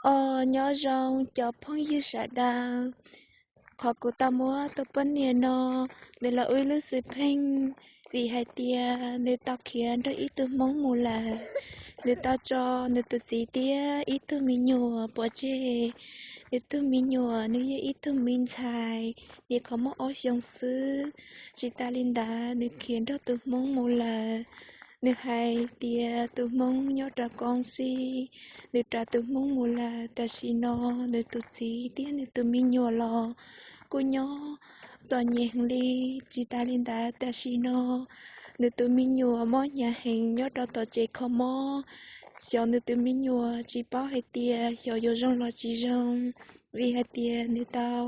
Os, nyob zoo cov phooj ywg sawv daws. Qhov kuv tau muab tus poj niam no, nws los ua ib lub xwm pheej, vim hais tias nws tau khiav nrog ib tug Hmoob mus lawm. Nws tau tso nws tus txiv thiab ib tug me nyuam pov tseg. Nws tus me nyuam nws yog ib tug me ntxhais nyuam qhuav muaj ob xyoos xwb. Tsis tas li ntawd nws khiav nrog tus Hmoob mus lawm. Nws hais tias tus Hmoob nyob rau Koos Xij, nws raws tus Hmoob mus lawm. Tam sim no nws tus txiv thiab nws tus me nyuam los kuj nyob txom nyem heev li. Tsis tas li ntawd tam sim no nws tus me nyuam mob hnyav heev nyob rau tom tsev kho mob. Xyov nws tus me nyuam tsis paub hais tias xyov yuav zoo los tsis zoo, vim hais tias nws tau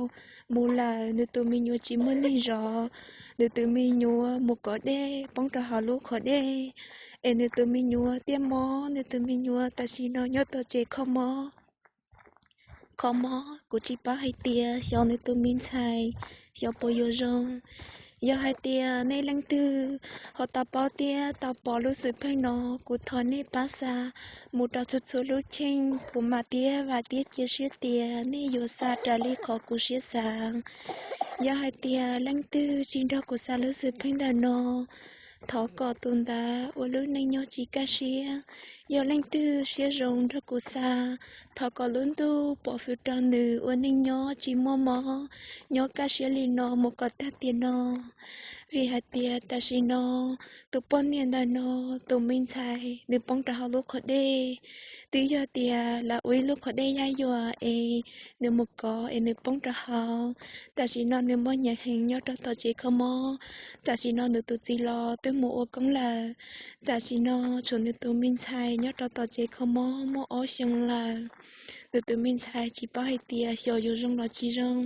mus lawm nws tus me nyuam tsis muaj neeg zov. Nws tus me nyuam mus kov dej poob rau hauv lub qhov dej, es nws tus me nyuam thiaj mob. Nws tus me nyuam tam sim no nyob tom tsev kho mob. Kho mob, kuv tsis paub hais tias xyov nws tus me ntxhais xyov puas yuav zoo. Yog hais tias nej leej twg ho tau paub thiab tau pom lub xwm pheej no, kuv thov nej pab xa mus rau txhua txhua lub cheej. Kuv mam thiab vam thiab cia siab tias nej yuav xa raws li qhov kuv siab xav. Yog hais tias leej twg tsis nrog kuv xa lub xwm pheej ntawm no, thov kom tus ntawd ua lub neej nyob tsis kaj siab. Yog leej twg siab zoo nrog kuv xa, thov kom lub ntuj pov hwm rau nws ua neej nyob tsis muaj mob, nyob kaj siab li no mus kom tag tiam no. Vim hais tias tam sim no tus poj niam ntawm no, tus me ntxhais nws poob rau hauv lub qhov dej. Twb yog tias lawv ua ib lub qhov dej yaj yuam es nws mus kov es nws poob rau hauv. Tam sim no nws mob hnyav heev nyob rau tom tsev kho mob. Tam sim no nws tus txiv los twb mus ua koob lawm. Tam sim no tshuav nws tus me ntxhais nyob rau tom tsev kho mob muaj ob xyoos lawm. Nws tus me ntxhais tsis paub hais tias xyov yuav zoo los tsis zoo.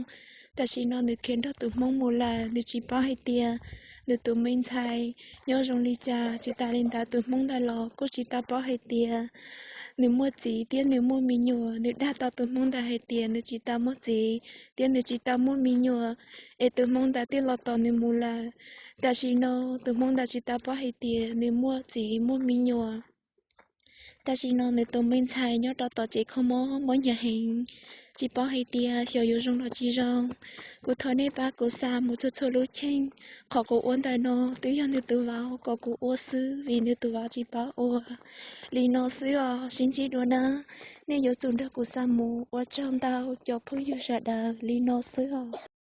Tam sim no nws khiav nrog tus Hmoob mus lawm, nws tsis paub hais tias nws tus me ntxhais nyob zoo li cas. Tsis tas li ntawd tus Hmoob ntawd los kuj tsis tau paub hais tias nws muaj txiv thiab nws muaj me nyuam. Nws dag tau tus Hmoob ntawd hais tias nws tsis tau muaj txiv thiab nws tsis tau muaj me nyuam, es tus Hmoob ntawd twb los tos nws mus lawm. Tam sim no tus Hmoob ntawd tsis tau paub hais tias nws muaj txiv muaj me nyuam. Tam sim no nws tus me ntxhais nyob rau tom tsev kho mob mob hnyav heev, tsis paub hais tias xyov yuav zoo los tsis zoo. Kuv thov nej pab kuv xa mus txhua txhua lub cheej. Qhov kuv ua ntawm no twb yog nws tus vauv kom kuv ua xwb vim nws tus vauv tsis paub ua. Li no xwb os, sib ntsib dua na. Nej yuav tsum nrog kuv xa mus. Ua tsaug ntau cov phooj ywg sawv daws, li no xwb os.